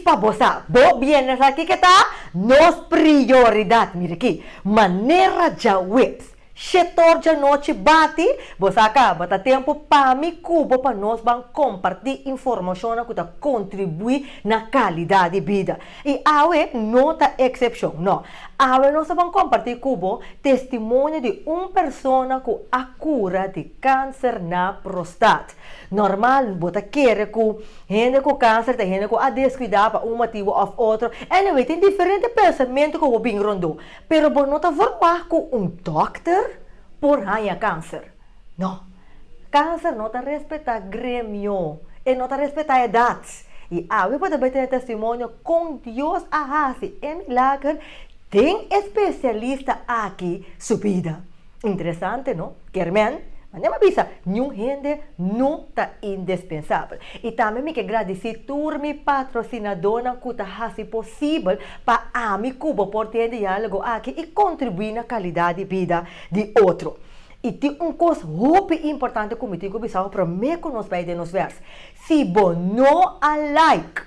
pa bo sa, bo bienestar kiko ta? Nos prioridat. Mira aki, manera djaweps. Shetor djanochi bati, bo sa kaba, ta tempu pa mi ku bo pa nos ban kompartí informashonnan ku ta kontribuí na kalidat di bida. I awe no ta eksepshon, no. Awe nos ta ban kompartí ku bo testimonio di un persona ku a kura di kanser na prostat. Normal bo ta kere ku hende ku kanser ta hende ku a deskuidá pa un motibu òf otro. Anyway, tin diferente pensamentu ku bo bin rondó. Pero bo no ta verwagt ku un dòkter por haña kanser. No. Kanser no ta respetá gremio, e no ta respetá edat. I awe bo ta bai tene testimonio kon Dios a hasi e milager den e spesialista aki su bida. Interesante, no? Kermen, manera mi a bisa, niun hende no ta indespensabel. I tambe mi ke gradisí tur mi patrosinadónan ku ta hasi posibel pa ami ku bo por tene diálogo aki i kontribuí na kalidat di bida di otro. I tin un kos hopi importante ku mi tin ku bisa bo promé ku nos bai den nos wèrs. Si bo no a like,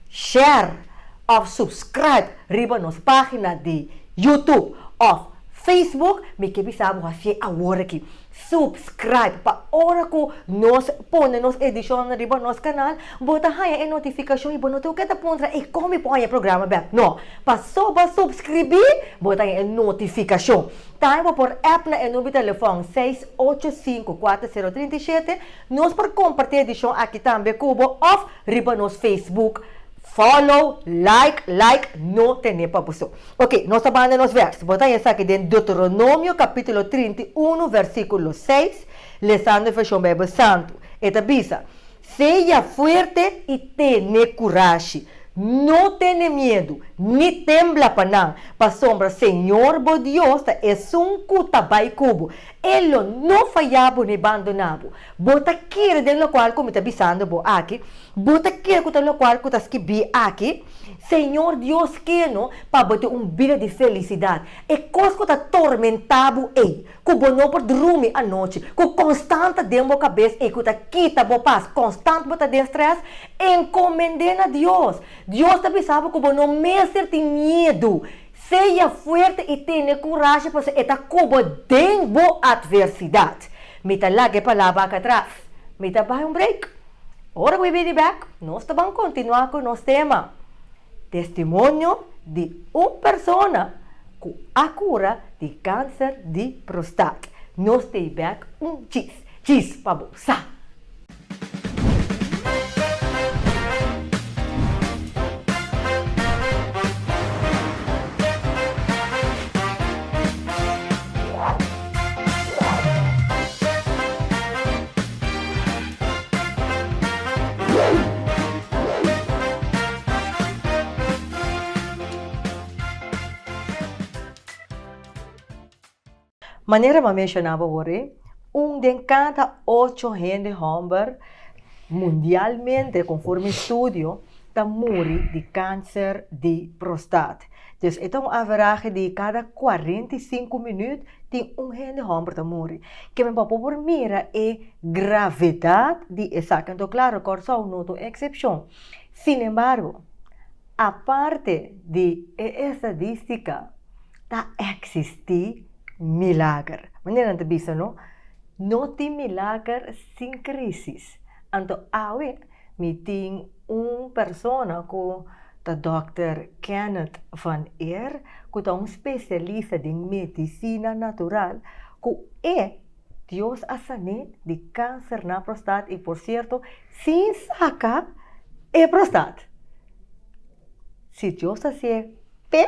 share òf subscribe riba nos página di YouTube òf Facebook, mi ke bisa bo hasié awor aki. Subscribe pa ora ku nos pone nos edishonnan riba nos kanal, bo ta haña e notifikashon i bo no tin ku keda puntra ey kon mi por haña e programa bèk. No, paso bo a subskribí bo ta haña e notifikashon. Tambe bo por app na e number di telefòn 685 4037, nos por kompartí e edishon aki tambe ku bo òf riba nos Facebook. Follow, like, like, no tene pa bo so. Ok, nos ta banda nos vers. Bo ta haña esaki den Deuteronomio kapítulo 31 versíkulo 6, lesando e Vershon Beibel Santu. E ta bisa, Sea fuerte i tene kurashi. No tene miedu, ni tembla pa nan, pasobra Señor bo Dios ta esun ku ta bai ku bo. E lo no faya bo ni bandoná bo. Bo ta kere den lokual ku mi ta bisando bo aki? Bo ta kere ku ta lokual ku ta skibí aki? Señor Dios keno pa bo tin un bida di felisidat. E kos ku ta tormentá bo ei, ku bo no por drumi anochi, ku konstant ta den bo kabes ei, ku ta kita bo pas, konstant bo ta den strès, enkomend'é na Dios. Dios ta bisa bo ku bo no mester tin miedu. Sea fuerte i tene kurashi pasobra e ta ku bo den bo atversidat. Mi ta laga e palabra aki atras. Mi ta bai un break. Ora ku mi bini bek, nos ta ban kontinuá ku nos tema, Testimonio di un persona ku a kura di kanser di prostat. Nos ta ei bek un djis. Djis pa bo sa! Manera mi a menshoná bo awor, un den kada ocho hende hòmber mundialmente konforme estudio ta muri di kanser di prostat. Dus e ta un averahe di kada 45 minüt tin un hende hòmber ta muri. Ke men bo por mira e gravedat di esaki. Anto klaro Kòrsou no ta un eksepshon. Sinembargo, aparte di e estadístika ta eksistí milager. Manera nan ta bisa no, no tin milager sin krísis. Anto awe mi tin un persona ku ta dòkter Kenneth van Eer ku ta un spesialista den medisina natural ku e Dios a san'é di kanser na prostat i por sierto sin saka e prostat. Si Dios ta hasié p'e,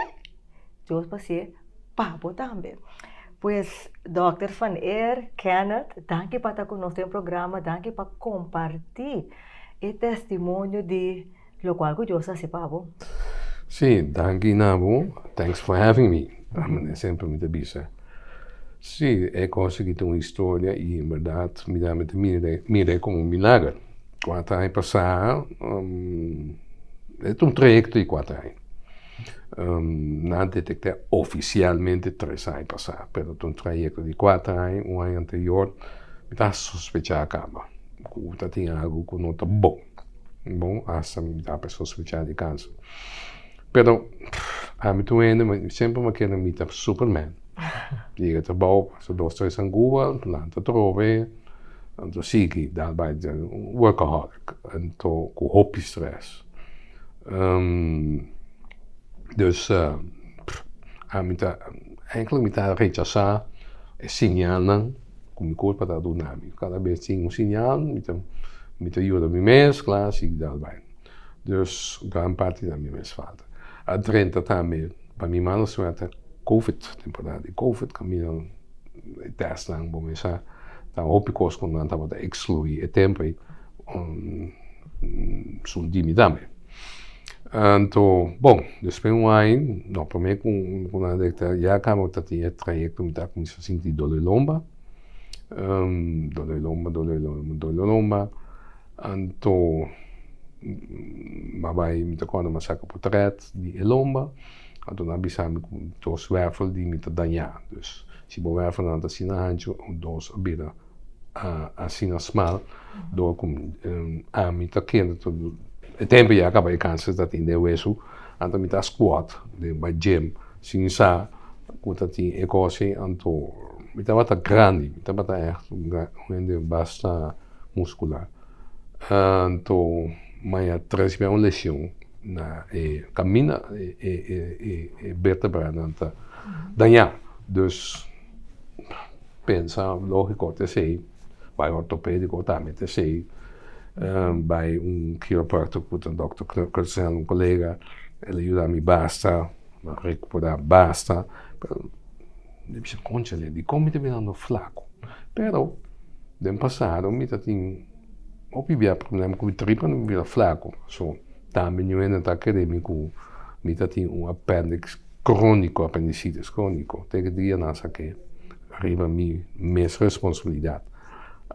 Dios por hasié pa bo tambe. Pues dòkter Van Eer, Kenneth, danki pa ta ku nos den programa, danki pa kompartí e testimonio di Locual cu Dios haci pa bo. Sí, danki na bo. Thanks for having me. Manera semper mi ta bisa. Sí, e cos aki ta un historia y en berdad mi tambe ta mira e como un milager. Cuater aña pasa, e ta un trayecto di cuater aña. Nan a detecta oficialmente tres aña pasa, pero ta un trayecto di cuater aña. Un aña anterior mi ta sospecha caba cu ta tin algo cu no ta bon. Bon, hasta mi ta sospecha di kanser. Pero ami tur hende semper mi a kere mi ta superman. Yega trabou, pasa dos tres anguba, lanta atrobe, anto sigui dal bai workaholic, anto ku hopi stress. Dus ami ta eigenlijk mi ta rechasa e siñalnan ku mi kurpa ta duna mi. Kada bes tin un siñal mi ta yuda mi mes, kla, sigui dal bai. Dus gran parti ta mi mes falta. A drenta tambe pa mi mala suerte covid, temporada di covid kaminda e testnan bo mes sa ta hopi kos ku nan tabata ekskluí e tempu ei sundi mi tambe. Anto bon despues un aña no prome ku nan dekta ya kaba ta tin e trayekto mi ta kuminsá sinti dole lomba, dole lomba, dole lomba, dole lomba. Anto m'a bai mi ta kòrda m'a saka potrèt di e lomba, anto nan a bisa mi ku dos wèrfel di mi ta dañá. Dus si bo wèrfelnan ta asina hanchu, dos a bira asina smal, dor ku ami ta kere e tempu ya kaba e kanser ta tin den wesu, anto mi ta squat den bai gym sin sa ku ta tin e kos ei, anto mi tabata grandi, mi tabata ègt un hende basta. Muscular. Anto maya tres bia un lesion na e caminda e vertebranan ta daña. Dus pensa logico ta esey, bay ortopedico tambe ta esey, bay un chiropractor cu ta dokter Kurtzel un colega, el a yuda mi basta, mi a recupera basta, pero Mi bisa, Conchale, dikon mi ta birando flaku? Pero, den pasado mi ta tin hopi bia problema ku mi tripa mi bira flaku. So, tambe niun hende ta kere mi ku mi ta tin un apèndiks króniko, apendisitis króniko. Te ki dia nan sa ke riba mi mes responsabilidat.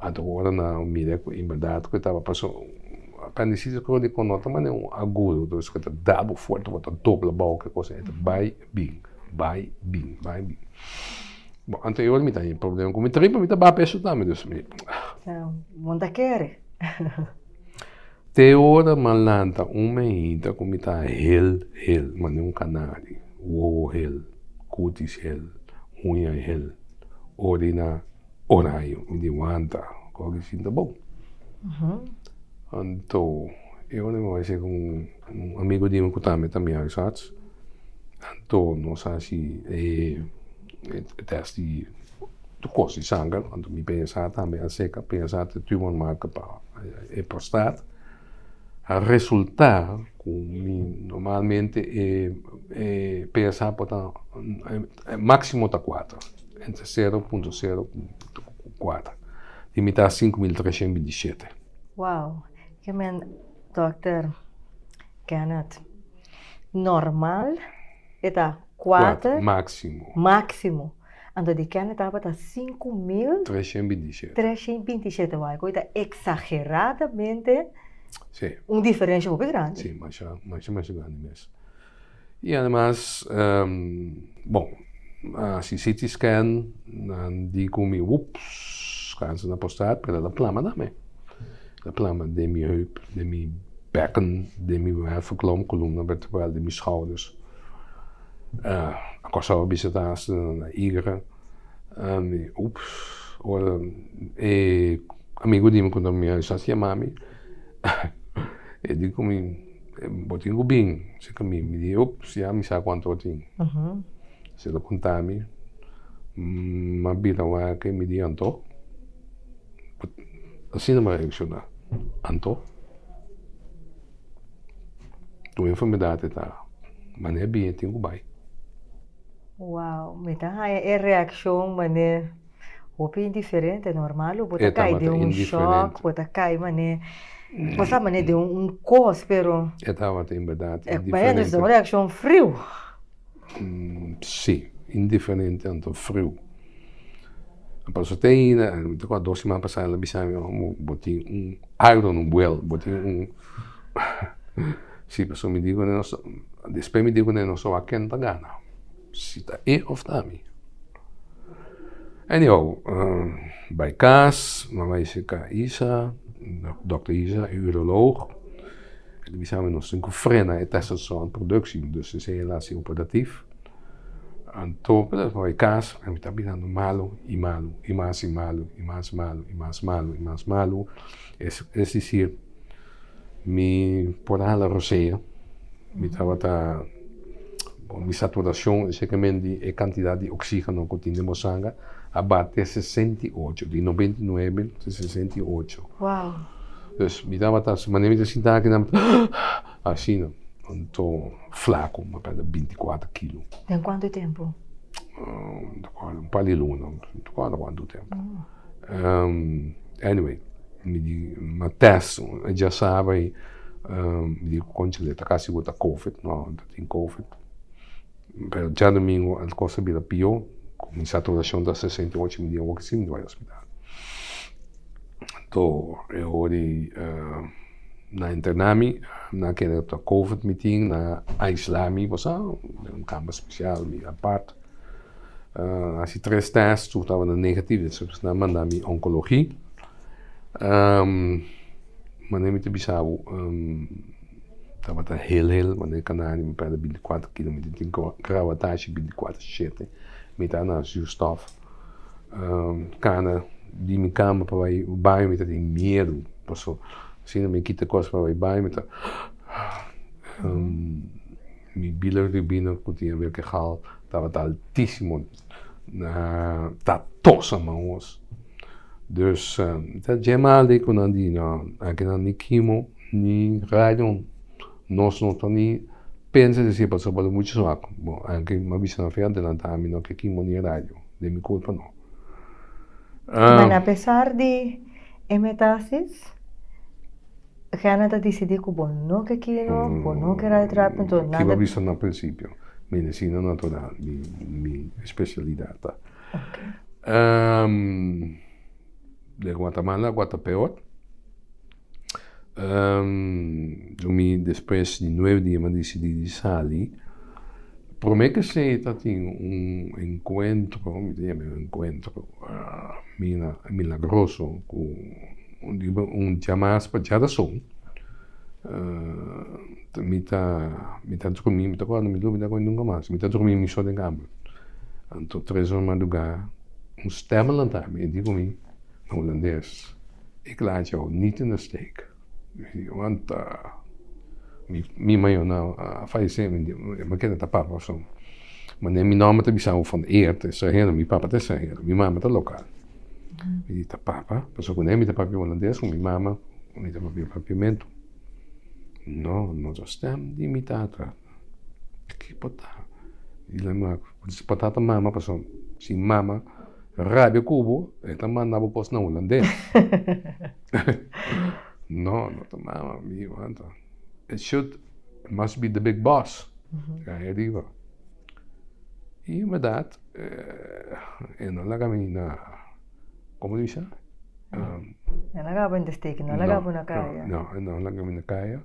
Anto ora nan mira ku en bèrdat ku e tabata paso apendisitis króniko no ta manera un agudo, dus ku ta dal bo fuerte, bo ta dobla abou, ke kos, e ta bai bin. Bai, bin, bai, bin. Bon, anto e ora mi ta haña problema ku mi tripa, mi ta baha peso tambe, dus mi. Bo ta kere. Te ora mi a lanta un meinta ku mi ta hel, hel, manera un kanari, wowo hel, kutis hel, uña hel, orina oraño, mi di wanta, kòke sinta bon. Anto e ora mi bai seka un amigo di mi ku tambe ta mi huisarts. Anto nos a hasi e test di tur kos di sanger, anto mi PSA tambe a seka, PSA ta tumor marker pa e prostaat. A resulta ku mi normalmente e PSA por ta maximo ta kuater, entre sero punto sero ku kuater, di mi ta 5327. Wow, ke men dòkter Kenneth. Normal e ta kuater. Máksimo. Máksimo. Anto di kende tabata 5000. 327. 327 wou ku ta eksageradamente. Sí. Un diferensha hopi grandi. Sí, masha, masha, masha grandi mes. I ademas, bon, hasi CT scan, nan di ku mi, ups, kanser na prostat, pero el a plama tambe. El a plama den mi heup, den mi bekken, den mi wervelkolom, columna vertebral, den mi schouders. A Kòrsou a bisa ta hasta na igra. Mi, ups, ora e amigu di mi ku ta mi huisarts yama mi, e di ku mi, Bo tin ku bin serka mi. Mi di, ups, ya mi sa kuantu bo tin. Asina el a konta mi, mi a bira wak mi di, anto? Asina mi a reakshoná. Anto? Tur enfermedat e ta manera bin e tin ku bai. Wow, mi ta haña e reakshon manera hopi indiferente, normal bo ta kai den un shock, bo ta kai manera, bo sa manera den un kos, pero. E tabata en bèrdat indiferente. E un reakshon friu. Sí, indiferente anto friu. Pasobra te ainda, mi ta kòrda dos siman pasá el a bisa mi, bo tin un iron, un buel, bo tin un, sí, pasobra mi di ku nos, despues mi di ku nos wak ken ta gana, si ta e òf ta ami. Anyhow, bai kas, mi a bai serka Isa, dòkter Isa, e uroloog. E ta bisa mi nos tin ku frena e testosteron productie, dus esei el a hasi operatief. Anto mi bai kas mi ta birando malu i malu i mas i malu i mas malu i mas malu i mas malu. Es es desir mi por a hala rosea, mi tabata mi saturacion esekemente e cantidad di oxigeno ku tin den bo sanger a bate 68, di 99 te 68. Wow. Dus mi tabata, manera mi ta sinta aki nan, asina, anto flaco, mi a perde 24 kilo. Den cuanto tempo? Un par di luna, no ta acorda cuanto tempo. Anyway, mi di, mi a test, e djasabra ei, mi di, conchale, ta casi cu ta covid, no, no ta tin covid. Pero djadomingo e cos a bira pio, cu mi saturacion ta 68, mi di, awor si mi ta bai hospital. Anto e ora di nan interna mi, nan a kere ta covid mi tin, nan a aisla mi, bo sa, den un kamber special, mi apart. A hasi tres test, tur tabata negativo, despues nan a manda mi oncologie. Manera mi ta bisa bo, tabata heel heel, manera Canario mi perde 24 kilo, mi tin grawatashi 24 shete, mi ta na zuurstof. Kana di mi kama pa bai baño mi ta tin miedu, paso asina mi kita kos pa bai baño mi ta mi bilirubina ku tin haber ku e gal tabata altisimo, ta tosa maos. Dus ta dje mal di ku nan di no aki nan ni kimo ni radio nos no ta ni pensa di si pasobra bo ta muchu swak. Bo anke mi a bisa nan fe adelanta mi no ke kimo ni radio den mi kulpa no. Men apesar di e metasis Gana ta disidí ku bo no ke kino, bo no ke radioterapia, enton nada. Kiba bisa na prinsipio, medisina natural mi espesialidat ta. De Guatemala a Guatapeor. Mi despues di nuebe dia mi a disidí di sali. Promé ku esei ta tin un enkuentro, mi ta yama un enkuentro milagroso ku un dia mas pa djarason. Mi ta mi ta drumí, mi ta kòrda mi drumí nunka mas, mi ta drumí mi so den kamber. Anto tres or madrugá un stèm a lanta mi, e di ku mi na hulandes, Ik laat jou niet in de steek. Want mi mayornan a fallecé, mi keda ta papa pasobra manera mi nòmber ta bisa van Eert, estranhero, mi papa ta estranhero, mi mama ta lokal. Mi di ta papa, pasobra kuné mi ta papia hulandes ku mi mama mi ta papia papiamentu. No, no ta stèm di mi tata. Ki por ta? Por ta ta mama pasobra si mama rabia ku bo e ta manda bo kos na hulandes. No, no ta mama mi wanta. It should, it must be the big boss. Ahí ariba. I en bèrdat e no laga mi na, komo di bisa? E no laga bo in de steek, e no laga bo na kaya. No, e no laga mi na kaya.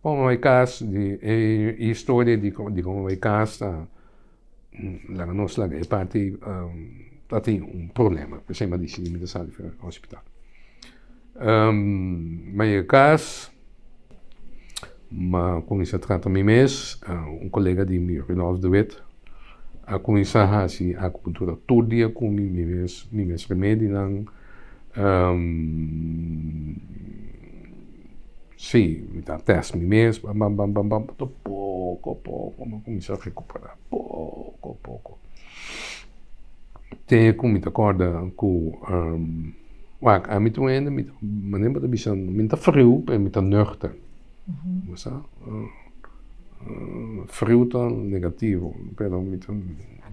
Bon, mi bai kas, di e historia di kon mi bai kas ta laga nos laga e parti ta tin un problema, p'esei mi a disidi mi ta sali for di hospital. Mi a yega kas, mi a kuminsá trata mi mes, un kolega di mi, Rudolf de Wit, a kuminsá hasi akupuntura tur dia ku mi, mi mes mi mes remedinan. Sí, mi ta test mi mes, bam bam bam bam bam, pasobra poko poko mi a kuminsá rekuperá, poko poko. Te ku mi ta kòrda ku wak ami tur hende mi ta manera bo ta bisa mi ta friu pero mi ta nuchter, bo sa. Friu ta negativo pero mi ta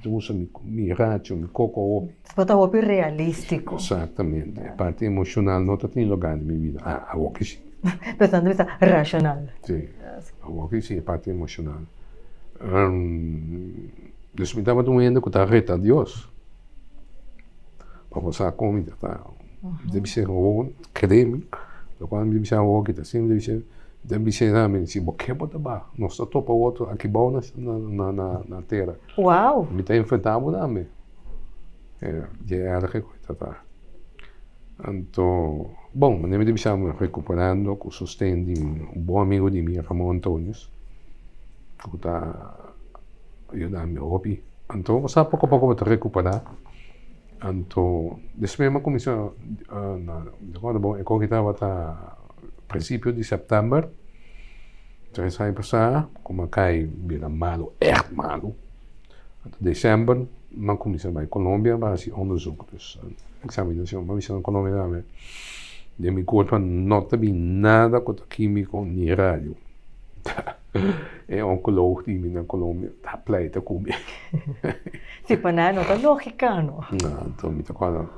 usa mi racho, mi koko hopi. Bo ta hopi realístiko. Exactamente. E parti emoshonal no ta tin lugá den mi bida. Ah, awoki si. Pensando mi ta rashonal. Si. Awoki si, e parti emoshonal. Dus mi tabata un hende ku ta reta Dios. Pa bo sa kon mi ta ta. Mi ta bisa awor, kere mi, lokual mi ta bisa awor ki ta asina, mi ta bisa, mi ta bisa mi si bo ke bo ta ba, nos ta topa otro aki bou na na tera. Wow! Mi ta enfrenta bo tambe. Dje erge ku e ta ta. Anto, bon, manera mi ta bisa mi recuperando cu sosten di un bon amigo di mi, Ramon Antonius, cu ta yuda mi hopi. Anto, bo sa poco poco bo ta recupera. Anto, despues mi a cuminsa na, mi ta acorda bon, e coge tabata principio di september, tres aña pasa, cu mi a cay bira malo, echt malo. Anto december mi a cuminsa bay Colombia pa haci onderzoek, dus examinacion. Mi a bisa na Colombia tambe, den mi curpa no ta bin nada cu ta quimico ni radio. E oncoloog di mi na Colombia ta pleita cu mi. Si, pa nan no ta logica no. No, anto mi ta corda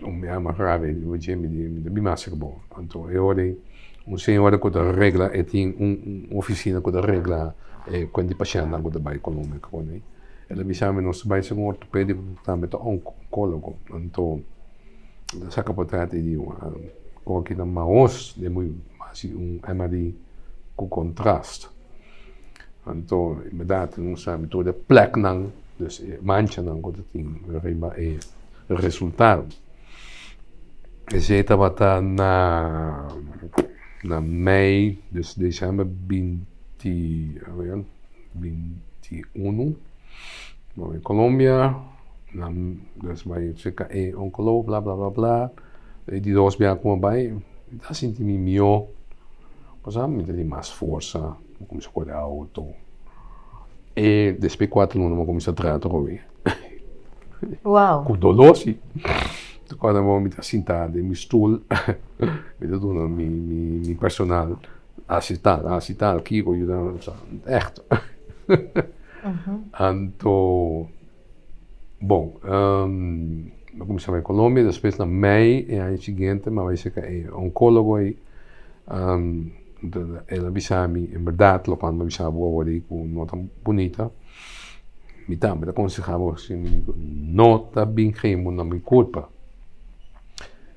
un biaha mas grave riba dje mi di mi ta bin mas bo. Anto e ora ei un señora cu ta regla e tin un oficina cu ta regla e cuenta di pashentnan cu ta bay Colombia cu nan. El a bisa mi nos ta bay segun ortopedico cu tambe ta oncologo. Anto el a saca potret y di cu aki ta maos den muy haci un MRI cu contrast. Anto en berdad nos sabi tur e pleknan, dus e manchanan cu ta tin riba e resultado. Esey tabata na na mei, dus december binti, a ver, 21, bo bai Colombia, nan dus bai cerca e oncoloog bla bla bla bla, e di dos bia cu a bai mi ta sinti mi mihor. Pasobra mi ta tin mas forsa, mi cuminsa core auto. E despues cuatro luna mi cuminsa traha atrobe. Wow. Cu dolor si. Ta cuando mi ta sinta den mi stoel, mi ta duna mi mi personal haci tal, haci tal, kico yuda, echt. Anto. Bon, mi a kuminsá bai Colombia, despues na mei e aña siguiente mi a bai serka e onkólogo ei. El a bisa mi, en bèrdat lokual mi a bisa bo awor ei ku no ta bunita, mi tambe ta konsehá bo si mi di ku no ta bin gemo na mi kurpa.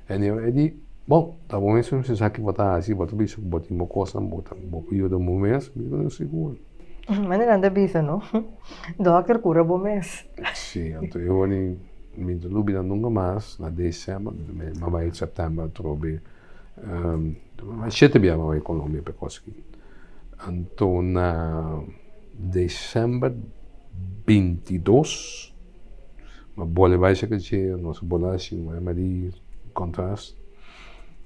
E di, bon, ta bo mes mester sa ki bo ta hasi, bo ta bisa ku bo tin bo kosnan, bo por yuda bo mes, mi di, sigur. Manera nan ta bisa no, dòkter kura bo mes. Sí, anto e ora mi no ta lubida nunka mas, na december, mi a bai september atrobe, shete bia mi a bai Colombia pa e kos aki. Anto na december 22 mi a bole bai serka dje, nos a bole hasi un MRI contrast,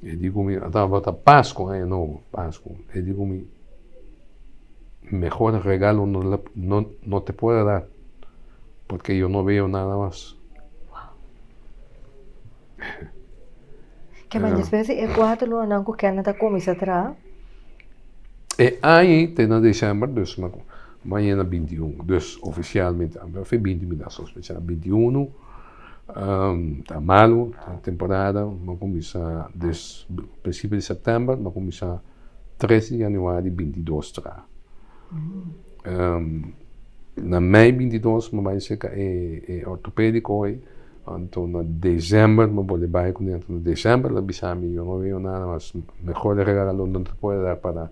e di ku mi, a tabata pasku, aña nobo, pasku, e di ku mi. Mehor regalo no le no no te puedo dar porque yo no veo nada mas. Ke men despues di e kuater lunanan ku Kenneth a kuminsá traha? E aña te na december dus mañana 21 dus ofisialmente a 20 mi ta sospechá 21 ta malu ta temporada mi a kuminsá des prinsipio di september mi a kuminsá 3 di januari 22 traha. Na mei 22 mi bai serka e e ortopedico ei, anto na december mi bolbe bai kuné, anto na december el a bisa mi yo no veo nada mas, mehor regalo no te puedo dar para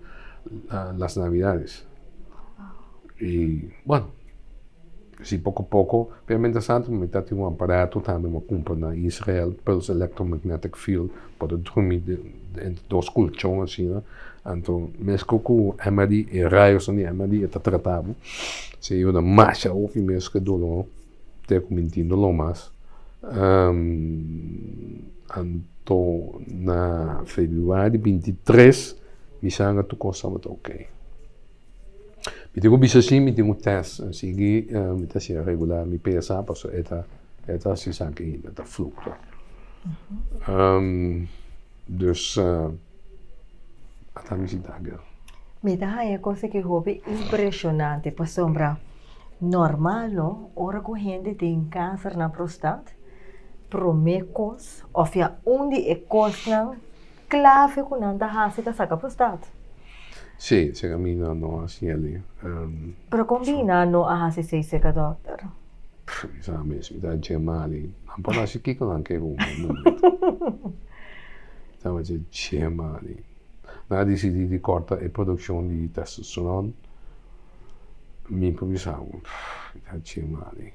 las navidades. Y bueno. Si poko poko, pero mientras tanto mi ta tin un aparato tambe mi a cumpra na Israel, Pulse Electromagnetic Field, bo ta drumi entre dos colchon asina, anto mesco cu MRI, e rayosnan di MRI e ta trata bo, si e yuda masha hopi mes cu e dolor, te cu mi no tin dolor mas, anto na februari 23 mi sanger tur cos tabata ok. Mi tin ku bisa si mi tin un tèst sigui mi ta hasié regular mi pesa pasobra e ta e ta hasi esaki ainda ta fluktua. Dus ata mi sinta aki. Mi ta haña e kos aki hopi impreshonante pasobra normal no ora ku hende tin kanser na prostat promé kos òf ya un di e kosnan Clave cu nan ta haci ta saca prostat. Sí, seca mi nan no haci elí. Pero con bi nan no a haci esey seca dokter? Mi sa mes, mi ta dje mali. Nan por haci kico nan ke cu mi, no mi ta dje mali. Nan a dicidi di corta e produccion di testosteron, mi por bisa bo, mi ta dje mali.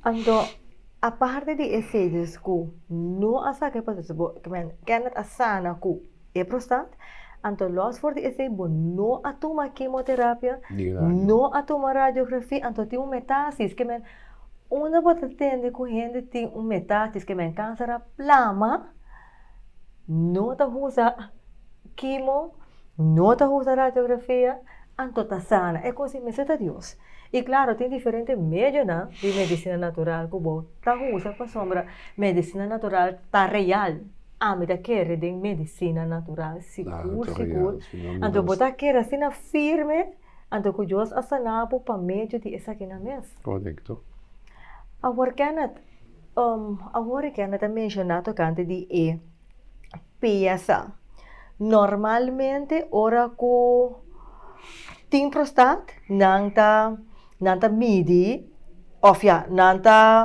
Anto. Aparte di esei dus ku no a saka e prostat, bo Kenneth a sana ku e prostat, anto los for di esei bo no a tuma kimoterapia, no a tuma radiografia, anto tin un metasis, ke men unda bo ta tende ku hende tin un metasis, ke men kanser a plama, no ta usa kimo, no ta usa radiografia, anto ta sana. E kos ei mester ta Dios. I klaro tin diferente medionan di medisina natural ku bo ta usa pasobra medisina natural ta real. Ami ta kere den medisina natural sigur sigur. Anto bo ta kere asina firme anto ku Dios a sana bo pa medio di esakinan mes. Korekto. Awor Kenneth, awor Kenneth a menshoná tokante di e PSA. Normalmente ora ku tin prostat nan ta nan ta midi òf ya nan ta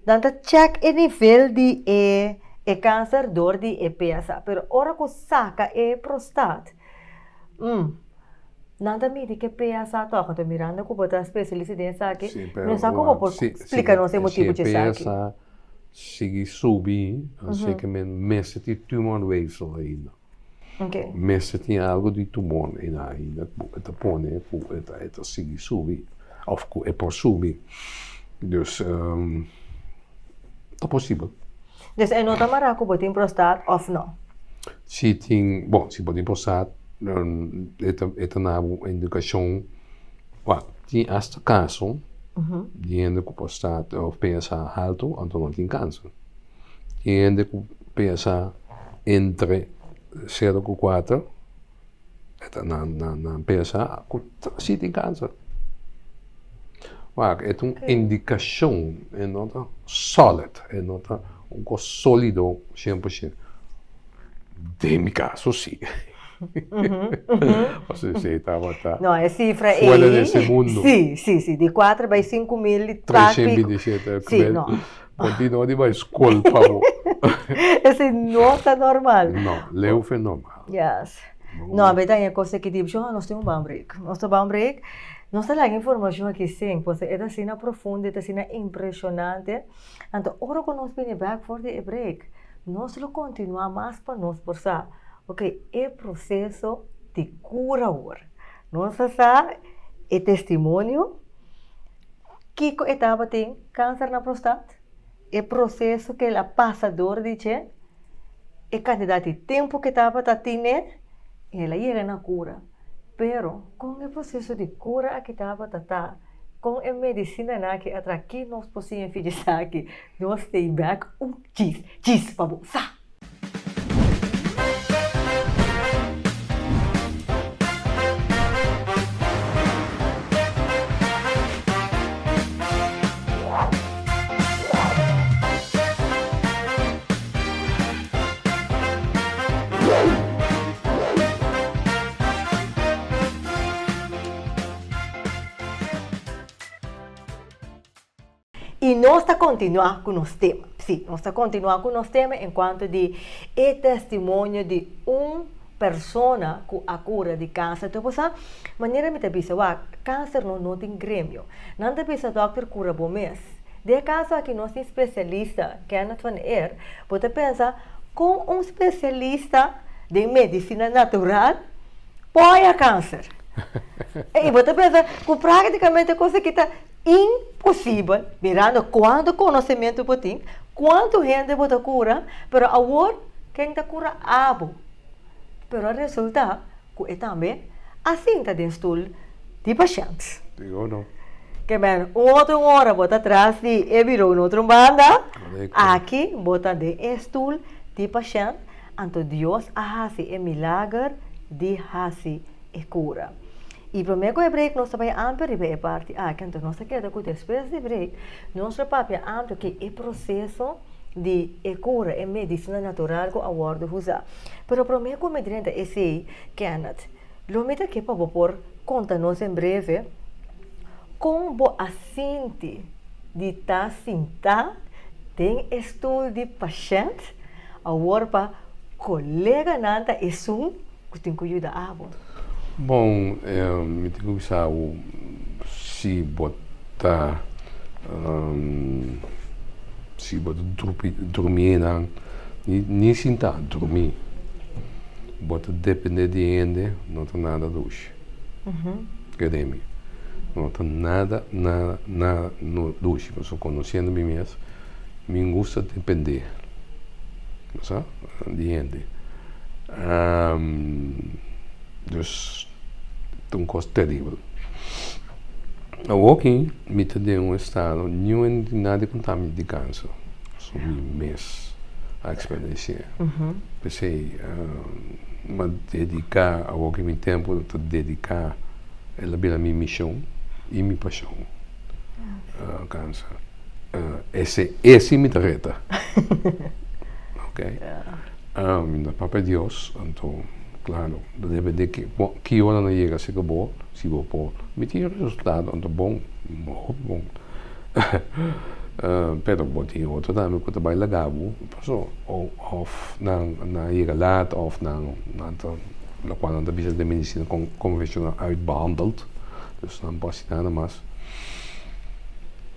nan ta chèk e nivel di e e kanser dor di e PSA. Pero ora ku saka e prostat nan ta midi ke PSA tòg. Anto mirando ku bo ta spesialista den esaki mi no sa ku bo por splika nos e motibu di esaki. Sigui subi, así ke men mester tin tumorweefsel ainda. Okay. Mester tin algo di tumor einan ainda ku e ta pone ku e ta e ta sigui subi òf ku e por subi. Dus ta posibel. Dus e no ta mará ku bo tin prostat òf no? Si tin, bon, si bo tin prostat e ta e ta na bo indikashon. Wak, tin asta kaso di hende ku por sta of pesa haltu anto no tin kanser. Tin hende ku pesa entre sero ku kuater e ta nan nan pesa ku si tin kanser. Wak, e ta un indikashon, e no ta solid, e no ta un kos solido 100%. Den mi kaso si. Pasobra esei tabata No, e sifra ei. fuera de ese mundo. Sí, sí, sí. Di kuater bai 5000 di trak pico. 327. Sí, no. Bo tin no di bai skol pa bo. Esei no ta normal. No, leu fe normal. Yes. No, a beta e kos aki di opshon, nos tin un ban break. Nos ta ban break. Nos ta laga informashon aki sin, pasobra e ta asina profundo, e ta asina impreshonante. Anto ora ku nos bini bèk for di e break, nos lo kontinuá mas pa nos por sa, ok, e proseso di kura awor. Nos a sa e testimonio, kiko e tabatin kanser na prostat, e proseso ku el a pasa dor di dje, e kantidat di tempu ku e tabata tine, i el a yega na kura. Pero, kon e proseso di kura aki tabata ta? Kon e medisinanan aki a traha? Ki nos por siña fi di esaki? Nos stay back un djis djis pa bo sa! I nos ta kontinuá ku nos tema. Sí, nos ta kontinuá ku nos tema en kuanto di e testimonio di un persona ku a kura di kanser. Enton bo sa, manera mi ta bisa, wak, kanser no no tin gremio. Nan ta bisa dòkter kura bo mes. Den e kaso aki nos tin spesialista, Kenneth van Eer, bo ta pensa kon un spesialista den medisina natural por kanser? I bo ta pensa ku práktikamente kos aki ta imposibel, mirando kuantu konosementu bo tin, kuantu hende bo ta kura, pero awor ken ta kura abo? Pero a resultá ku e tambe a sinta den stul di pashènt. Digo no. Ke men un otro ora bo ta tras di e biro un otro banda, aki bo ta den e stul di pashènt, anto Dios a hasi e milager di hasi e kura. I promé ku e break nos ta bai amplia riba e parti aki, anto nos ta keda ku despues di break nos lo papia amplia ki e proseso di e kura, e medisina natural ku a wòrdu usa. Pero promé ku mi drenta esei, Kenneth, lo mi ta ke pa bo por konta nos en breve kon bo a sinti di ta sintá den e stul di pashènt awor pa koleganan ta esun ku tin ku yuda abo. Bon, mi tin ku bisa bo si bo ta. Si bo ta drumi einan, ni sinta, drumi. Bo ta depende di hende, no ta nada dushi. Kere mi, no ta nada, nada, nada dushi. Pasobra konosiendo mi mes, mi gusta depende, bo sa, di hende. Dus, ta un kos teribel. Awoki mi ta den un estado, niun hende tin nada di konta mi di kanser, so mi mes a eksperensi'é. P'esei mi a dediká, awoki mi tempu ta dediká, el a bira mi mishon i mi pashon, kanser. Esei, esei mi ta reta. Ok. Mi ta papia Dios, anto klaro, ta depende ki ora nan yega serka bo, si bo por miti e resultado, anto bon, hopi bon. Pero bo tin otro tambe ku ta bai laga bo, paso òf nan a yega laat òf nan ta lokual nan ta bisa den medisina konvenshonal uitbehandeld, dus nan por hasi nada mas.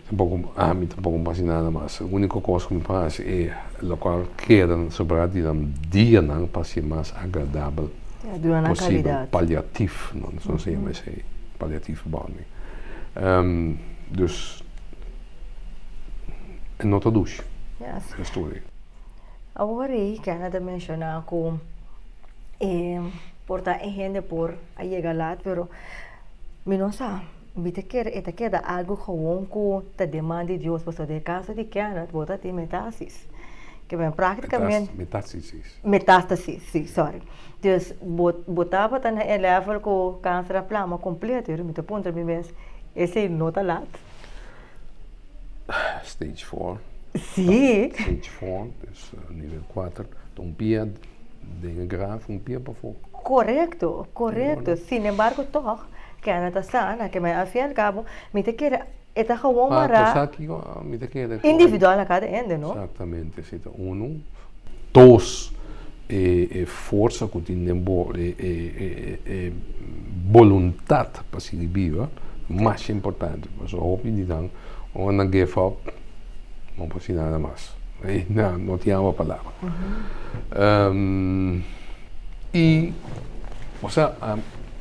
Tampoco ami tampoco no por haci nada mas. E unico cos cu mi por haci e locual keda sobra di nan dianan pa haci mas agradabel Ja, duna nan posibel. calidad. Paliatief, no so se yama esey, paliatief behandeling. Dus e no ta dushi Yes. e story. Awor ei Kenneth a menciona cu e por ta e hende por a yega laat pero mi no sa. Mi ta kere e ta keda algu gewoon ku ta den man di Dios, pasobra den e kaso di Kenneth bo ta tin metasis. Ke men praktikamente. Metastasis. Metastasis, si, sorry. Dus bo bo tabata na e level ku kanser a plama kompleto, mi ta puntra mi mes, esei no ta lat? Stage four. Si. Stage four, dus nivel kuater, ta un pia den e graf, un pia pafó. Korekto, korekto. Sin embargo tòg Kenneth ta sa na ke men al fin y al cabo mi ta kere e ta gewoon Ma mara bo sa kiko mi ta kere ku individual na kada hende no. Exactamente si ta unu, dos e e forsa ku tin den bo e e e e boluntad pa sigui biba masha importante pasobra hopi di nan ora nan give up no por hasi nada mas nan no tin awa pa laba i osea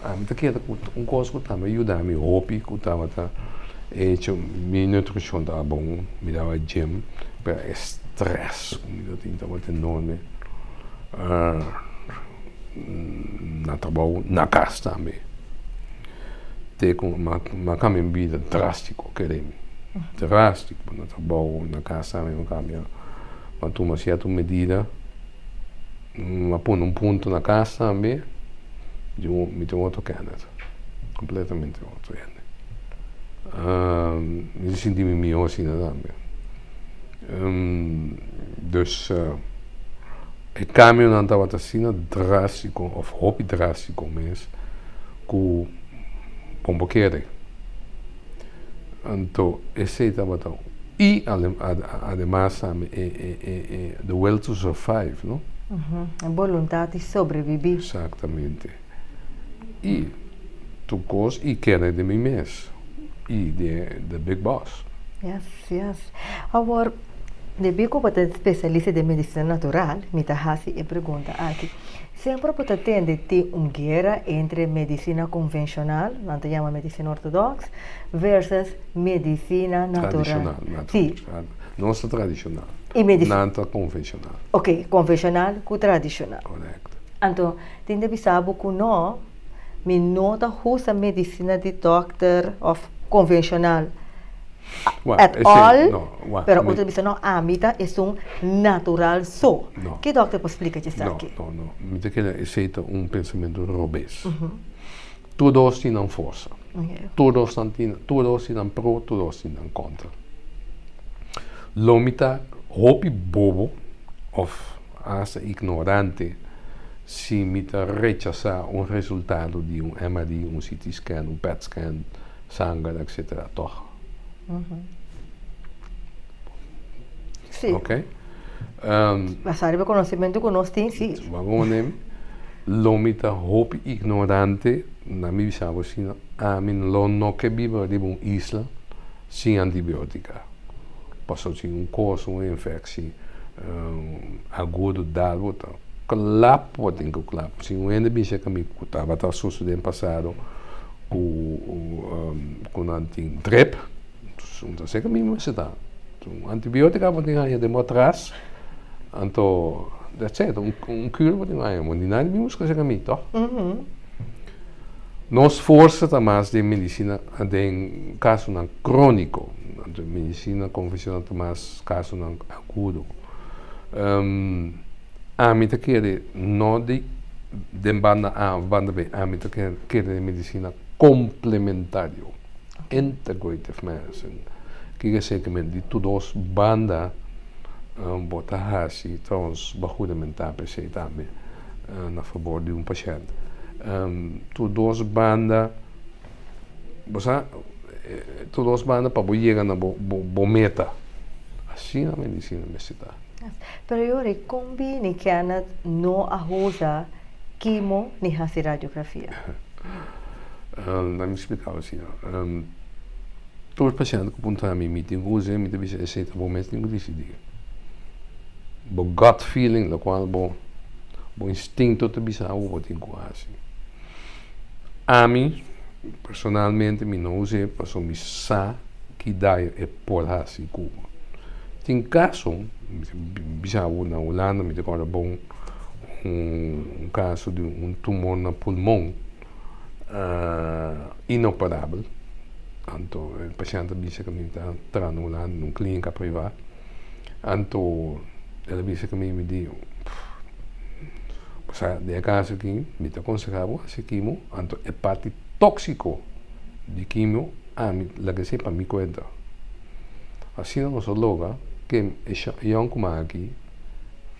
Ami ta keda ku un kos ku tambe a yuda mi hopi ku tabata e hecho mi nutrishon tabata bon, mi tabata gym, pero e stress ku mi tabatin tabata enorme na trabou, na kas tambe. Te ku mi a kambia mi bida drastiko kere mi, drastiko na trabou, na kas tambe mi a kambia, mi a tuma sierto medida. Mi a pone un punto na cas tambe, di un, mi ta un otro Kenneth, completamente otro hende. Mi ta sinti mi miho asina tambe. Dus e cambionan tabata asina drastico of hopi drastico mes cu bo por kere. Anto esey tabata y ademas tambe e the will to survive no. E boluntad di sobrevivi. Exactamente. Y tur cos y kere den mi mes y den the big boss. Yes, yes. Awor, debí ku bo ta spesialista den medisina natural, mi ta hasi e pregunta aki. Semper bo ta tende tin un guera entre medisina konvenshonal, nan ta yama medisina ortodoks, versus medisina natural. Tradishonal, natural. Sí. Nos ta tradishonal. I medisina. Nan ta konvenshonal. Ok, konvenshonal ku tradishonal. Korekto. Anto, tin ta bisa bo ku no, mi no ta usa medisina di dòkter òf konvenshonal. At all, pero otro bisa no, ami ta esun natural so. Ke dokter por splika dje esaki? No, no, no. Mi ta kere esei ta un pensamentu robes. Tur dos tin nan forsa. Tur dos nan tin, tur dos tin nan pro, tur dos tin nan kontra. Lo mi ta hopi bobo of hasta ignorante si mi ta rechasa un resultado di un MRI, un CT scan, un PET scan, sanger etcetera toch? Sí. Ok. Basá riba conocimento cu nos tin, sí. Wak un manera, lo mi ta hopi ignorante na mi bisa bo asina, ami lo no ke biba riba un isla sin antibiotica. Pasobra si un kos, un infectie agudo dal bo ta klap bo tin ku klap. Si un hende bisa ku mi ku tabata sosodé den pasado ku ku nan tin drip, un ta seka mi mester ta. Un antibiotika bo tin haña den bo atras, anto that's it, un cure bo tin haña, bo ni nadie bin buska seka mi toh. Nos forsa ta mas den medicina den casonan cronico, anto medicina convencional ta mas casonan agudo. Ami ta kere no di den banda A of banda B, ami ta kere den medicina complementario, integrative medicine. Kiko esei ke men di tur dos banda bo ta haci, trouwens bo a huramenta pa esei tambe. na fabor di un pashènt. Tur dos banda, bo sa, tur dos banda pa bo yega na bo bo meta. Asina medisina mester ta. Pero Yori, kon bini Kenneth no a usa kimo ni hasi radiografia? Laat mi splika bo asina. Tur pashènt ku puntra mi, mi tin ku usa, mi ta bisa esei ta bo mes tin ku disidí. Bo gut feeling, lokual bo bo instinto ta bisa bo, bo tin ku hasi. Ami, personalmente mi no us'é pasobra mi sa ki daño e por hasi ku bo. Tin kaso, mi ta bisa bo na Hulanda mi ta kòrda bon un kaso di un tumor na pulmon inoperabel, anto e pashènt a bisa ku mi ta traha na Hulanda na un klínika privá. Anto el a bisa ku mi, mi di, Osea, den e kaso aki mi ta konsehá bo hasi kimo, anto e parti tóksiko di kimo ami laga esei pa mi kuenta. Asina nos a logra ke e yònkuman aki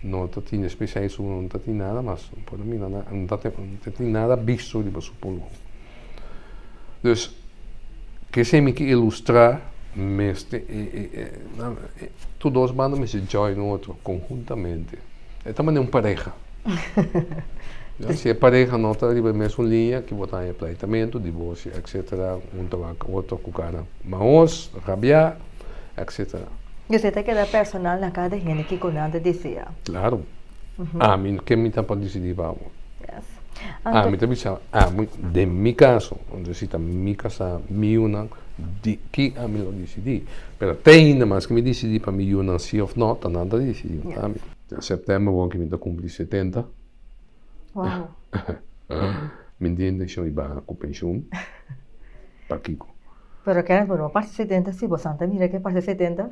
no ta tin espesial no ta tin nada mas, no por a mira nada, no ta tin nada bisto riba su pulmon. Dus, kese mi ke ilustrá mester tur dos banda mester join otro konhuntamente. E ta manera un pareha. Si e pareha no ta riba e mesun liña ki bo ta haña pleitamentu, divorsio etcetera, un ta wak otro ku kara mahos, rabiá etcetera. Dus e ta keda personal na kada hende kiko nan ta desea. Klaro. Ami ke mi ta pa disidí pa bo. Ami ta bisa, ami, den mi kaso, entonces si ta mi kasá, mi yunan, di ki ami lo disidí. Pero te ainda mas ke mi disidí pa mi yunan sí òf nò, ta nan ta disidí, no ta ami. Na sèptèmber wou ke mi ta kumpli 70. Wow. Mi no tin intenshon di baha ku penshun. Pakiko? Pero Kenneth, bo no pasa 70 si, bo santa mira ke pasa 70?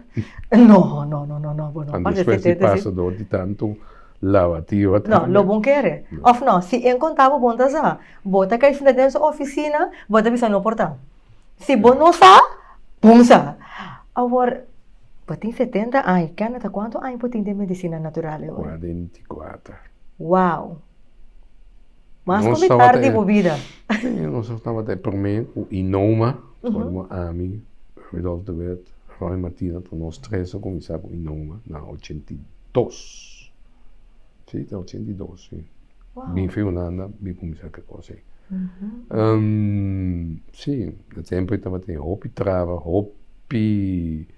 No, no, no, no, no, bo no pasa 70 si. Despues di pasa door di tantu lavativa tambe. No, lo bon kere. Of no, si en konta bo bon ta sa, bo ta kai sinta den su ofisina, bo ta bisa no por ta. Si bo no sa, bon sa. Awor, bo tin 70 aña, Kenneth, kuantu aña bo tin den medisina natural awor? 44. Wow! Mas ku mitar di bo bida. Sí, nos tabata e promé ku Inoma, forma ami, Rudolf de Wet, Roy Martina, ta nos tres a kuminsá ku Inoma na 82. Sí, ta 82, sí. Bin fi Hulanda, bin kuminsá ku e kos ei. Sí, e tempu ei tabatin hopi traba, hopi,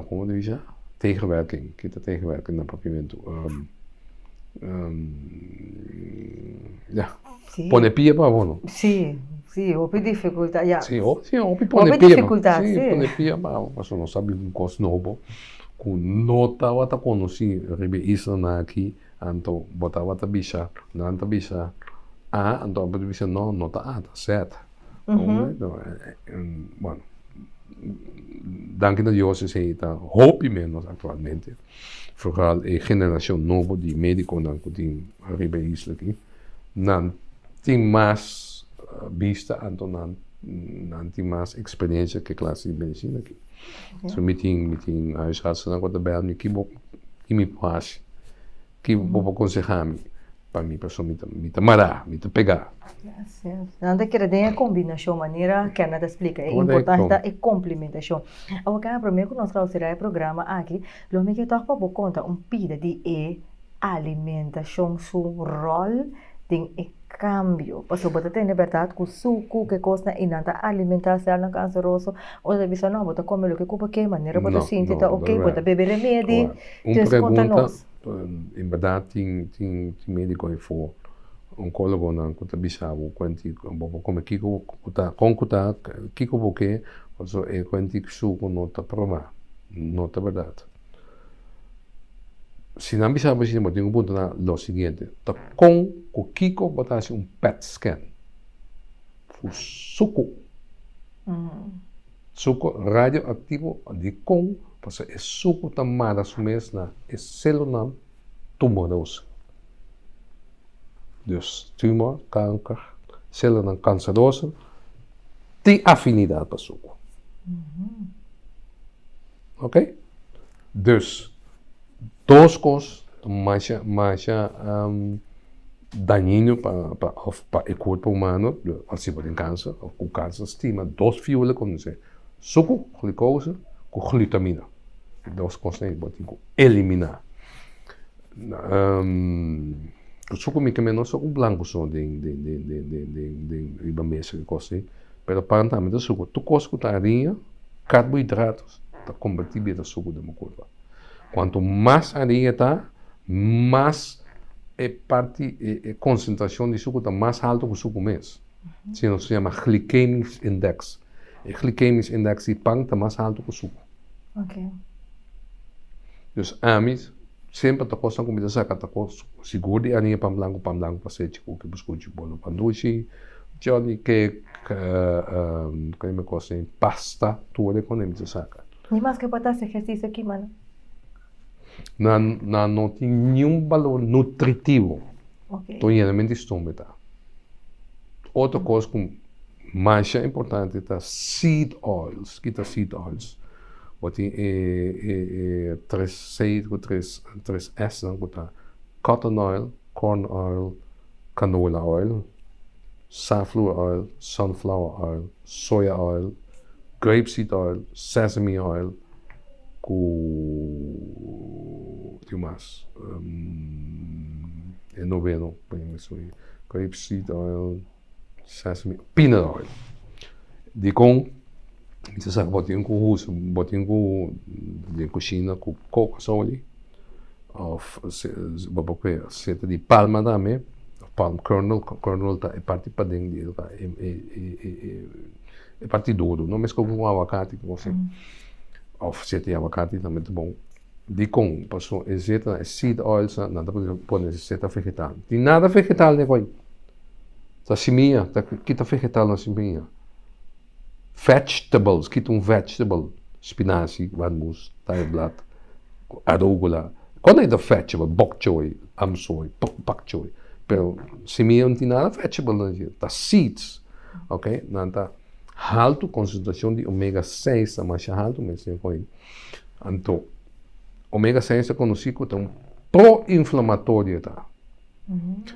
komo ta bisa? Tegenwerking, ki ta tegenwerking na papiamentu? Ya, pone pia pa bo no. Sí, sí, hopi dificultad, ya. Sí, sí, hopi pone pia. Hopi dificultad, sí. Sí, pone pia pa bo, pasobra nos a biba un kos nobo ku no tabata konosí riba e islanan aki, anto bo tabata bisa, nan ta bisa A, anto abo ta bisa no, no ta A, ta Z. Bueno, danki na Dios esei ta hopi menos aktualmente. Vooral e generacion nobo di mediconan cu tin riba e isla aki, nan tin mas bista anto nan nan tin mas experiencia cu e clase di medicina aki. So mi tin mi tin huisartsennan cu ta bel mi ki bo ki mi por haci? Ki bo por conseha mi? Pa mi pasobra mi ta mi ta mara, mi ta pega. Yes, yes. Nan ta kere den e combinacion, manera Kenneth a splica, e importante ta e complementacion. Awor Kenneth, prome cu nos clausura e programa aki, lo mi ke toch pa bo conta un pida di e alimentacion su rol den e. kambio? Pasobra bo ta tende bèrdat ku suku, ku e kosnan ei nan ta alimentá sèlnan kanseroso, ora ta bisa no, bo ta kome loke ku bo ke, manera bo ta sinti ta oke, bo ta bebe remedi. Un Dus konta pregunta, nos. en bèrdat tin tin tin médiko afó, onkólogonan ku ta bisa bo kuenti bo por kome kiko ku ta, kon ku ta, kiko bo ke, pasobra e kuenti suku no ta probá, no ta bèrdat. Si nan bisa bo asina bo tin ku puntra nan lo siguiente, ta kon ku kiko bo ta hasi un pet scan? Ku suku. Suku radioaktivo dikon? Pasobra e suku ta mara su mes na e selunan tumoroso. Dus tumor, kanker, selunan kanseroso tin afinidat pa suku. Ok? Dus, dos kos ta masha, masha dañino pa, pa, of pa e kurpo humano, si bo tin kanser of ku kanser stima dos fiola komo se suku, glucose, ku glutamina. E dos kosnan ei bo tin ku eliminá. Suku mi ke men no suku blanku so den, den, den, den, den, den, den riba mesa ki kos ei, pero pan tambe ta suku. Tur kos ku ta hariña, karbohidratos, ta kombertí bira suku den bo kurpa. Kuantu mas hariña ta, mas e parti, e konsentrashon di suku ta mas haltu ku suku mes. Si nos yama glycemic index. E glycemic index di pan ta mas haltu ku suku. Dus ami semper ta kosnan ku mi ta saka ta kos sigur di hariña pan blanku, pan blanku pasechi, kuki, buskuchi, bolo, pan dushi, johnny cake, kende kos ei, pasta, tur e kos mi ta saka. Ni maske bo ta hasi ehersisio kima no? Nan nan no tin niun balor nutritivo. Tur yenamente stumbe ta. Otro kos ku masha importante ta seed oils. Ki ta seed oils? Bo tin e e e tres C ku tres tres S nan ku ta cotton oil, corn oil, canola oil, safflower oil, sunflower oil, soya oil, grape seed oil, sesame oil ku tin mas e noveno grape seed oil, sesame, peanut oil. Dikon mi ta sa ku bo tin ku usa bo tin ku den kushina ku kokosolie òf bo por pone seta di palma tambe palm kernel, kernel ta e parti paden di e parti duru no meskos ku awakati ku kos asina òf seta di awakati tambe ta bon. Dikon? Pasobra e zeta, e seed oils nan ta pone zeta vegetal. Tin nada vegetal den koi. Ta simia, ta kita vegetal na simia. Vegetables, kita un vegetable, spinazi, warmus, taaiblad, arugula. Kon ei ta vegetable? Bok choy, amsoy, pak choy. Pero simia no tin nada vegetable den dje, ta seeds. Ok, nan ta haltu konsentrashon di omega seis ta masha haltu mes den koi. Anto, omega seis ta konosí ku ta un pro-inflamatorio ta.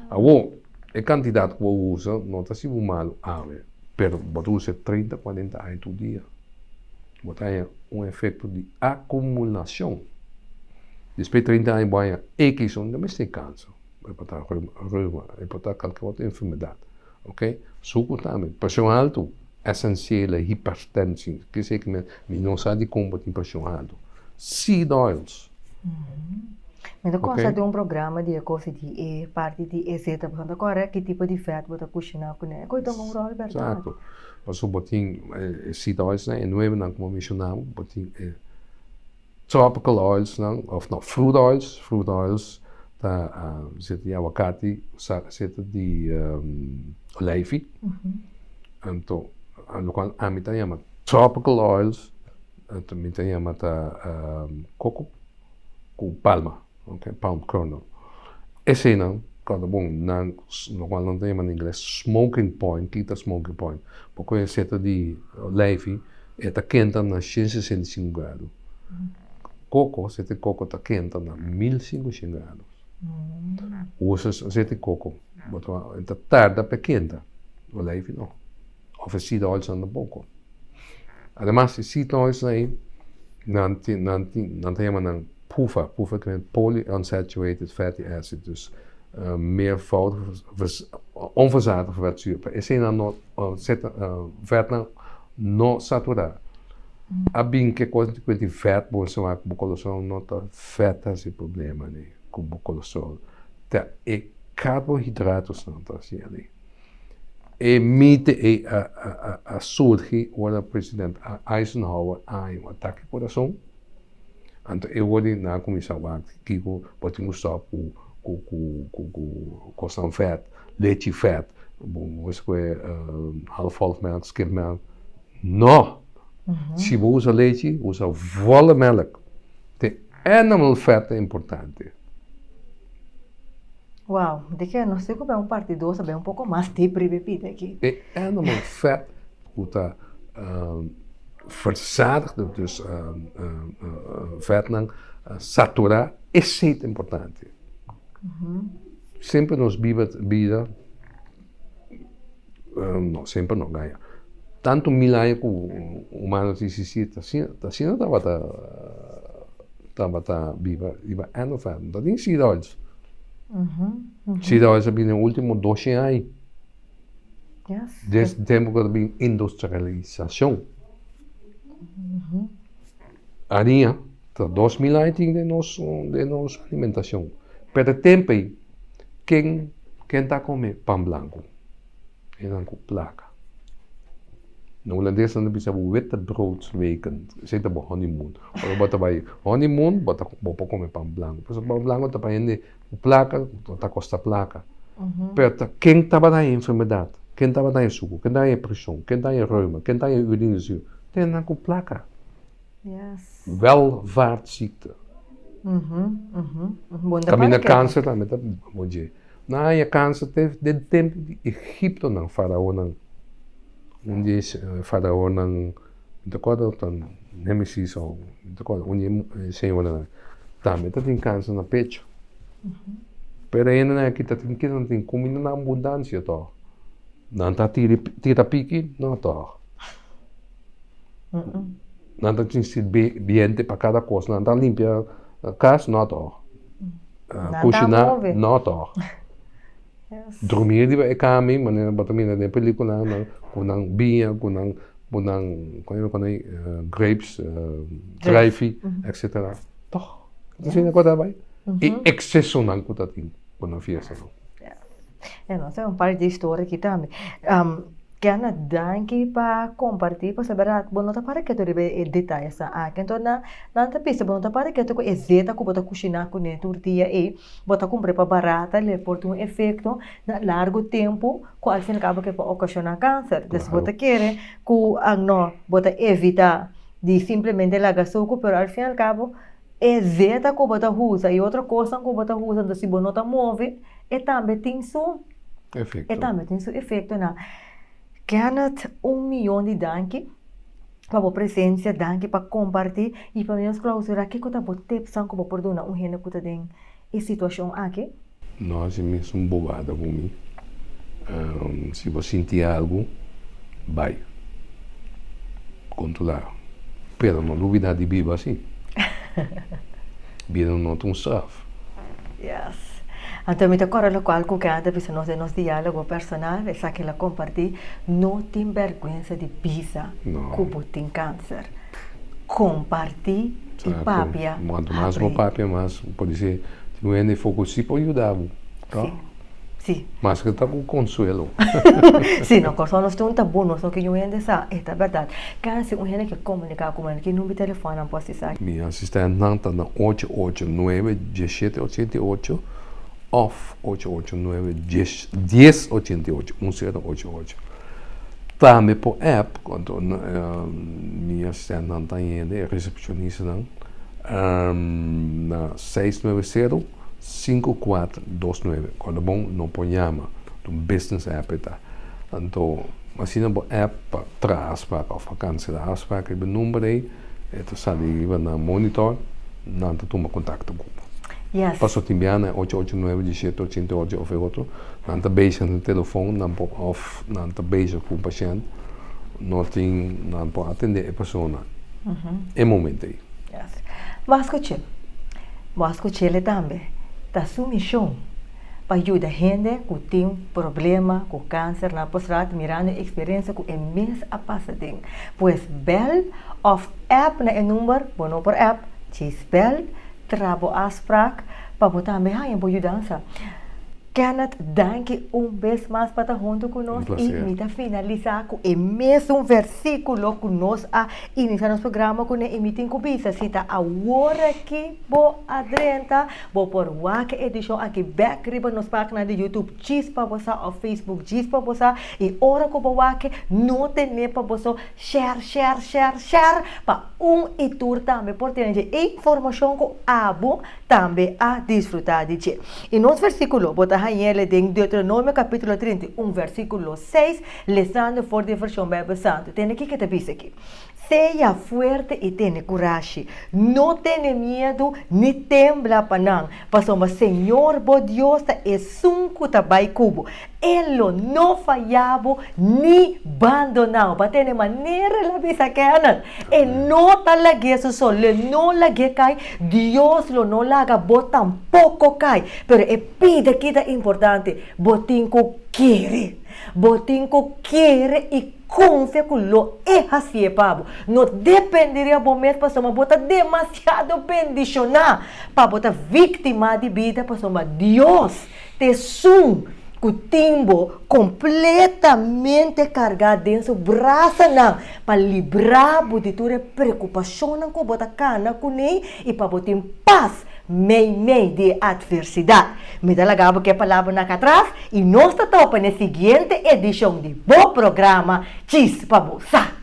Awor, e kantidat ku bo usa no ta hasi bo malu awe, pero bo ta usa 30, 40 aña tur dia. Bo ta haña un efekto di akumulashon. Despues di 30 aña bo haña ekis, no mester kanser, e por ta reuma, e por ta kalke otro enfermedat. Ok, suku tambe, preshon haltu, esensiele hipertensie, kese ki mi no sa dikon bo tin preshon haltu. Seed oils. Mi ta kòrda di un programa di e kosa di e parti di e zeta, bo ta kòrda ki tipo di vèt bo ta kushiná kuné, e koe tuma un ròl bèrdat. Eksakto, pasobra bo tin e seed oils nan, e nuevenan ku bo menshoná, bo tin e Tropical oils nan of no fruit oils, fruit oils ta zeta di awakati, zeta di oleifi, anto lokual ami ta yama tropical oils anto mi ta yama ta koko ku palma, ok, palm kernel. Eseinan kòrda bon nan lokual nan ta yama na ingles smoking point, kita smoking point? Bo kohe zeta di oleifi E ta kenta na 165 grado. Koko, sete koko ta kenta na 1500 grado. Usa sete koko, bo ta e ta tarda pa e kenta. Olijfi no. Of e seed oils nan tampoko. Ademas e seed oils nan ei, nan tin, nan tin, nan ta yama nan PUFA, PUFA ke men polyunsaturated fatty acid. Dus. Meervoudig onverzadigd vetzuur. Pa eseinan no vetnan no saturá. A bin ke kos ku di vèt bo sa wak bo kolesterol no ta vèt ta hasi problema ni ku bo kolesterol ta e karbohidratosnan ta hasi ali. E mite ei a a surgi ora president Eisenhower a haña un atake kurason. Anto e wor di nan a kuminsá wak kiko bo tin ku stòp ku ku ku ku ku kosnan vèt, lechi vèt, bo mester kohe halfvolgmelk, skimmelk. No! Si bo usa lechi, usa volle melk. Te animal fat ta importante. Wow, di ke nos tin ku bai un parti dos a bai un poko mas dip riba e pida aki. E animal fat ku ta verzadigd, dus vetnan saturá, esei ta importante. Semper nos biba bida, no semper no gaña, tantu mil aña ku humano ta existí ta asina, ta asina tabata tabata biba riba animal fat, no ta tin seed oils. Seed oils a bini ultimo doshen aña. Des tempu ku ta bin industrialisashon. Ariña ta 2000 aña tin den nos den nos alimentashon. Pero e tempu ei ken ken ta kome pan blanku? Esnan ku plaka. Na hulandes nan ta bisa bo witte broodsweken, esei ta bo honeymoon. Ora bo ta bai honeymoon bo ta bo por kome pan blanku. Pasobra pan blanku ta pa hende Ku plaka ta kosta plaka. Pero ta ken tabata haña enfermedat? Ken tabata haña suku? Ken ta haña preshon? Ken ta haña reuma? Ken ta haña urinezuur? Ta hendenan ku plaka. Welvaartziekte. Kaminda kanser tambe ta bon dje. Nan haña kanser te den tempu di Egiptonan, faraonnan. Un di e faraonnan, mi ta kòrda ta Nemesis òf mi ta kòrda un di e señoranan tambe ta tin kanser na pecho. Pero e hendenan aki ta tin kinan tin kuminda na abundansia tòg. Nan ta tira piki? No tòg. Nan ta tin sirbiente pa kada kos. Nan ta limpia kas? No tòg. Kushiná? No tòg. Drumí riba e kami, manera bo ta mira den pelíkulanan, ku nan biña, ku nan ku nan ku nan grapes, druifi, etcetera. Tòg, asina ku ta bai. E eksesonan ku ta tin ku nan fiestanan. E nos tin un par di historia aki tambe. Kenneth, danki pa kompartí, pasobra bèrdat bo no ta para ketu riba e detayesnan aki. Anto nan nan ta bisa bo no ta para ketu ku e zeta ku bo ta kushiná kuné tur dia ei, bo ta kumpr'é pa barata, le por tin un efekto na largu tempu ku al fin al kabo ke por okashoná kanser. Des bo ta kere ku no, bo ta evitá di simplemente laga suku, pero al fin al kabo e zeta ku bo ta usa i otro kosnan ku bo ta usa, anto si bo no ta move, e tambe tin su Efecto. E tambe tin su efectonan. Kenneth, un miyon di danki pa bo presencia, danki pa comparti y pa mi nos clausura, kico ta bo tipsnan cu bo por duna un hende cu ta den e situacion aki? No haci mesun bobada cu mi. Si bo sinti algo, bay. Controla. Pero no lubida di biba si. Bida no ta un straf. Yes. Anto mi ta kòrda lokual ku Kenneth a bisa nos den nos diálogo personal, esaki el a kompartí, No tin bèrgwensa di bisa ku bo tin kanser. Kompartí i papia Exacto. Kuantu mas bo papia, mas podisé tin un hende for ku sí por yuda bo. Sí. Sí. Mas ke ta ku konsuelo. Sí, no, Kòrsou nos tin un tabú, nos no ke niun hende sa, e ta bèrdat. Kasi un hende ke komuniká ku mi, ki number di telefòn nan por asistá? Mi asistentnan ta na ocho ocho nuebe diesshete ochenta i ocho òf ocho ocho nuebe dies dies ochenta i ocho, un sero ocho ocho. Tambe por app, anto mi asistentnan ta yende, e resepshonistanan, na seis nuebe sero. Sinku kuater dos nuebe. Kòrda bon, no por yama. Ta un business app e ta. Anto, asina bo app pa traha afspraak òf pa kanselá afspraak riba e number ei, e ta sali riba nan monitor, nan ta tuma kontakto ku bo. Yes. Paso tin bia na e ocho ocho nuebe diesshete ochenta i ocho òf e otro, nan ta bezig na telefòn, nan por òf nan ta bezig ku un pashènt, no tin, nan por atendé e persona e momento ei. Yes. Bo a skuch'é. Bo a skuch'é tambe. Ta su mishon. pa yuda hende ku tin problema ku kanser na prostat mirando e eksperensia ku e mes a pasa den. Pues bèl òf app na e number, bo no por app, djis bèl, traha bo afsprak pa bo tambe haña bo yudansa. Kenneth, danki un bes mas pa ta huntu ku nos i mi ta finalisá ku e mesun versíkulo ku nos a inisiá nos programa kuné i mi tin ku bisa si ta aworakí bo a drenta bo por wak e edishon aki bèk riba nos página di YouTube djis pa bo sa òf Facebook djis pa bo sa i ora ku bo wak no tene pa boso share share share share pa un i tur tambe por tene dje informashon ku abo tambe a disfrutá di dje. I nos versíkulo bo ta hañ'el den Deuteronomio kapítulo 31 versíkulo 6, lesando for di e Vershon Beibel Santu. Tende kiko e ta bisa aki, Sea fuerte i tene kurashi, no tene miedu ni tembla pa nan, pasobra Señor bo Dios ta esun ku ta bai ku bo. E lo no faya bo ni bandoná bo. Bo a tende manera el a bisa Kenneth. E no ta lag'é su so, lo e no lag'é kai, Dios lo no laga bo tampoko kai. Pero e pida ki ta importante, bo tin ku kere. Bo tin ku kere i konfia ku lo e hasié pa bo. No depende riba bo mes pasobra bo ta demasiado bendishoná pa bo ta víktima di bida pasobra Dios T'esun ku tin bo kompletamente kargá den su brasanan pa librá bo di tur e preokupashonnan ku bo ta kana kuné i pa bo tin pas meimei di e atversidat. Mi ta laga bo ku e palabranan aki atras i nos ta topa na e siguiente edishon di bo programa Djis pa Bo Sa.